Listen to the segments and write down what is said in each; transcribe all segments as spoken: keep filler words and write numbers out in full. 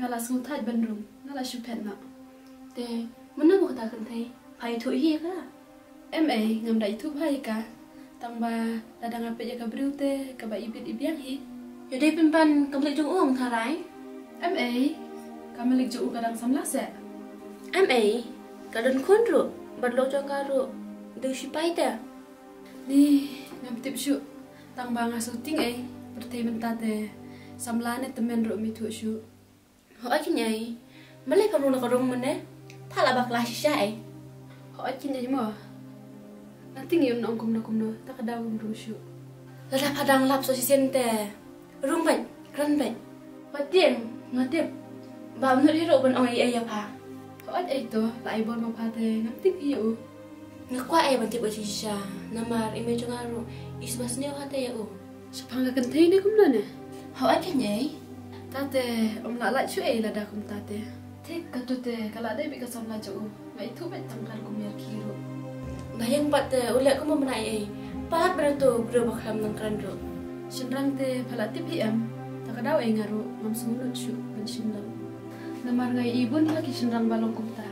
Nga la sngewthait ban rung, nga la shu phet noh. Te mynno ba kata kynthei, pha ithuh hi ïa ka? Em ei, ngam da ithuh bha ïa ka. Tang ba lada nga peit ïa ka briew te kaba ibit ibiang hi. Ïa dei pynban ka malik jong u ong tharai? Em ei, ka malik jong u ka dang samla seh. Em ei, ka don khun ruh bad u lok jong ka ruh dei sipai te. Ni, ngam tip shuh. Tang ba nga shu tieng ei, pyrthei mynta te samla ne tymmen ruh ym ithuh shuh. Hooid keiñ ei. Balei pham rung da ka rung mynne? Pha lah bakla shisha ei. Hooid keiñ ei mo. Nga tieng ei un ong kumno kumno, ta ka daw um rung shuh. Lada pha dang lap sa shisien te rung beit, kren beit. Hooid tieng, nga tip. Ba ym nud hi ruh ban ong ei ei ïa pha. Hooid ei to, la ai bor ma pha te ngam tip hi ïa u. Nga kwah ei ban tip ïa u shisha, namar i mei jong nga ruh i sngewbha sniew ha te ïa u. Shaphang ka kynthei ne kumno ne? Hooid keiñ ei. Ta te ym lah lait shuh ei lada kumta te. Thik, kato te ka lah dei beit ka samla jong u. Nga ithuh beit tang kar kum ïa ki ruh. Ba ïeng pat te u leh kum u bnai ei. Palat ba uto u briew ba khlem nang kren ruh. Shynrang te pha lah tip hi em. Ta ka daw ei nga ruh ngam sngewnud shuh ban shim lang. Namar nga ïohi bun ha ki shynrang ba long kumta.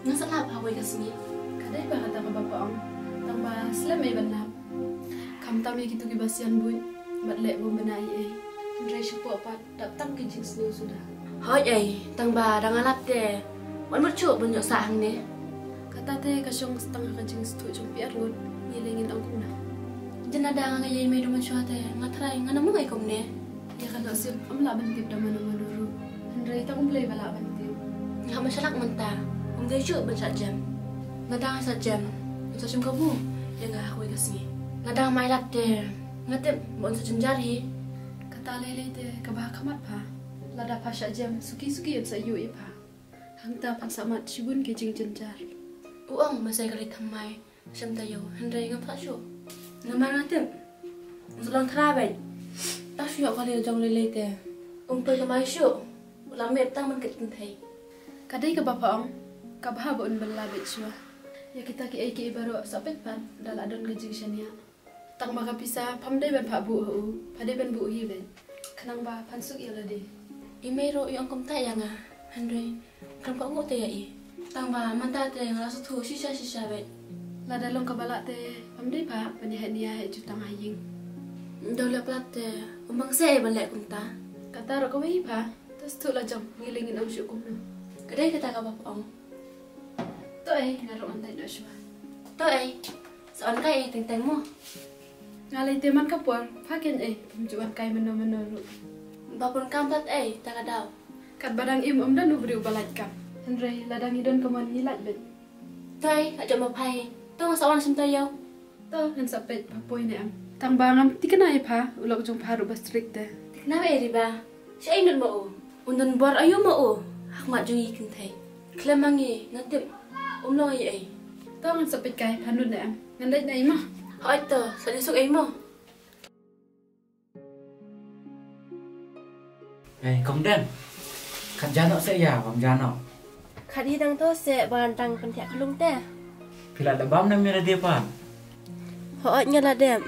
Ngan sa lap ha kawei ka sngi. Ka dei ba kata kaba pha ong. Tang ba slem ei ban lap. Khamtam ïa kito kiba sian buit bad leh bym bna ei ei. Hynrei shapoh pat dap tang ki jingsngew suda. Hooid ei, tang ba da nga lap te wat mut shuh ban ïoh sah hangne. Kata te ka shong tang ka jingsngewthuh jong phi arngut, ngi lei ngin ong kumno. Jan lada nga ïa i mei dum mynshuwa te nga tharai ngan ym long ei kumne. Ïa ka dohsem ym lah ban tip da mano mano ruh. Hynrei tang U Blei ba lah ban tip. Nga hap ban shalak mynta, ym dei shuh ban shah jem. Lada nga shah jem, un sa shim kabu ïa nga ha kawei ka sngi. Lada nga mai lad te nga tip ba un sa jynjar hi. Kata lei lei te kaba ha khmat pha. Lada pha shah jem suki suki un sa ïoh ïa pha. Hangta phan sah mad shibun ki jingjynjar. U ong ma sei ka lei thymmai. Shem taïew, hynrei ngam sah shuh. Namar nga tip un sa long thra beit. Tang shu ïoh kali la jong lei lei te um poi kamai shuh. U la miet tang ban kit kynthei. Ka dei kaba pha ong, ka bha ba un bylla beit shuwa. Ïa kita kiei kiei baroh sa peit pat da la don ka jingshaniah. Tang ba ka pisa pham dei ban phah buh ha u, pha dei ban buh hi beit. Khnang ba phan suk ïa lade. I mei ruh i ong kumta ïa nga, hynrei ngam phah buh te ïa i. Tang ba mynta te nga la sngewthuh shisha shisha beit. Lada long kaba lah te pham dei pha ban ïa heh nia heh jutang ha ïing. Dei leh palat te um bang sei ban leh kumta. Kata ruh kawei pha. To sngewthuh la jong, ngi lei ngin ong shuh kumno. Ka dei kata kaba pha ong. To ei, nga ruh ngan leit noh shuwa. To ei, sa wan kai ei teng teng mo. Nga lei te man ka por, pha keiñ ei, phim ju wan kai mynno mynno ruh. Ba pun kam pat ei, ta ka daw. Katba dang im ym don u briew ba lait kam. Hynrei lada ngi don ka mon ngi lait beit. To ei, la jop ma pha ei. To nga sa wan shim taïew. To ngan sa peit pha poi ne em. Tang ba ngam thikna ïa pha, u lok jong pha ruh ba strict te. Thikna ei Riba. Shaei nud ma u. Un don bor aïu ma u. Ha khmat jong ngi kynthei. Khlem ma ngi nga tip um long ei ei. To ngan sa peit kai pha nud ne em. Ngan leit ne ei mo. Hooid to, sa ïasuk ei mo. Ei, kong Dem. Khat ja noh seh ïa, bam ja noh. Khat hi dang to seh, ba ngan dang pynthiah khlung te. Phi la dep bam ne ym ïa la dep bam? Hooid nga la dep.